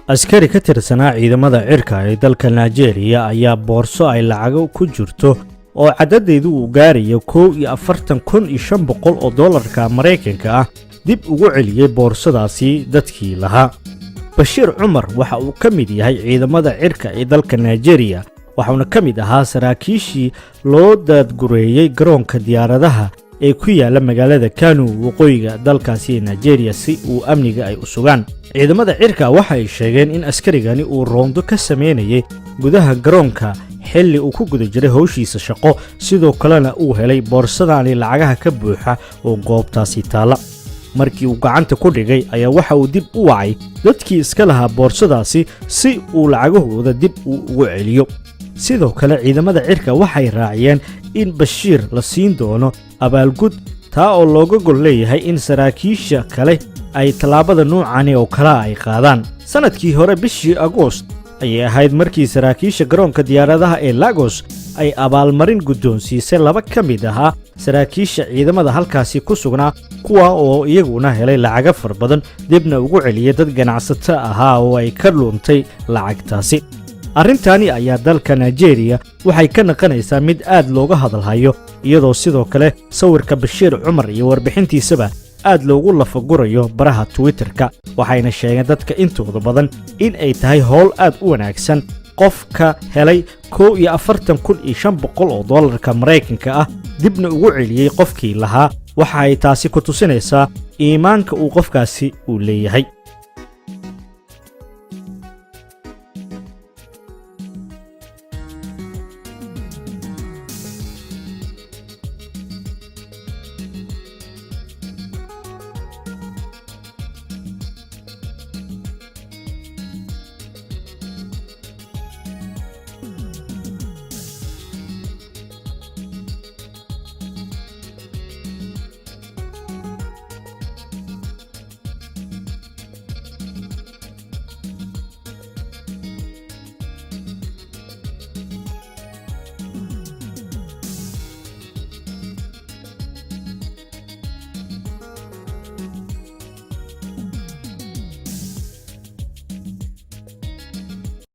Askari ka tirsanaa ciidamada cirka ee dalka Nigeria ayaa boorso ay lacago ku jirto oo caddadeedu uu gaarayo 41,500 oo dollarka Maraykanka ah dib ugu celiyey boorsadaasi dadkii lahaa. Bashiir Cumar waxa uu ka mid yahay ciidamada cirka ee dalka Nigeria, waxauna ka mid ahaa saraakiishii loo daadgureeyey garoonka diyaaradaha ee ku yaala magaalada Kanu, waqooyiga dalkaasi ee Nigeria, si uu amniga ay u sugaan. Ciidamada cirka waxa ay sheegeen in askarigani uu roondo ka sameynayay gudaha garoonka xilli uu ku guda jiray howshiisa shaqo, sidoo kalena uu helay boorsadaani lacagaha ka buuxa oo goobtaasi taalla. Markii uu gacanta ku dhigay ayaa waxa uu dib u wacay dadkii iska lahaa boorsadaasi si uu lacagahooda dib uu ugu celiyo. Sidoo kale ciidamada cirka waxay raaciyeen in Bashiir la siin doono abaalgud, taa oo looga gol leeyahay in saraakiisha kale ay tallaabada nuucani oo kalea ay qaadaan. Sannadkii hore bishii Agoost ayay ahayd markii saraakiisha garoonka diyaaradaha ee Lagos ay abaalmarin guddoonsiisay laba ka mid ahaa saraakiisha ciidamada halkaasi ku sugnaa, kuwa oo iyaguna helay lacago far badan, dibna ugu celiyay dad ganacsato ahaa oo ay ka luntay lacagtaasi. Arrintani ayaa dalka Nigeria waxay ka naqanaysaa mid aad looga hadalhayo, iyadoo sidoo kale sawirka Bashiir Cumar iyo warbixintiisaba aad loogu lafagurayo baraha Twitterka. Waxayna sheegeen dadka intooda badan in ay tahay howl aad u wanaagsan. Qofka helay 41,500 oo dollarka Maraykanka ah dibna ugu celiyey qofkii lahaa, waxa ay taasi ku tusinaysaa iimaanka uu qofkaasi uu leeyahay.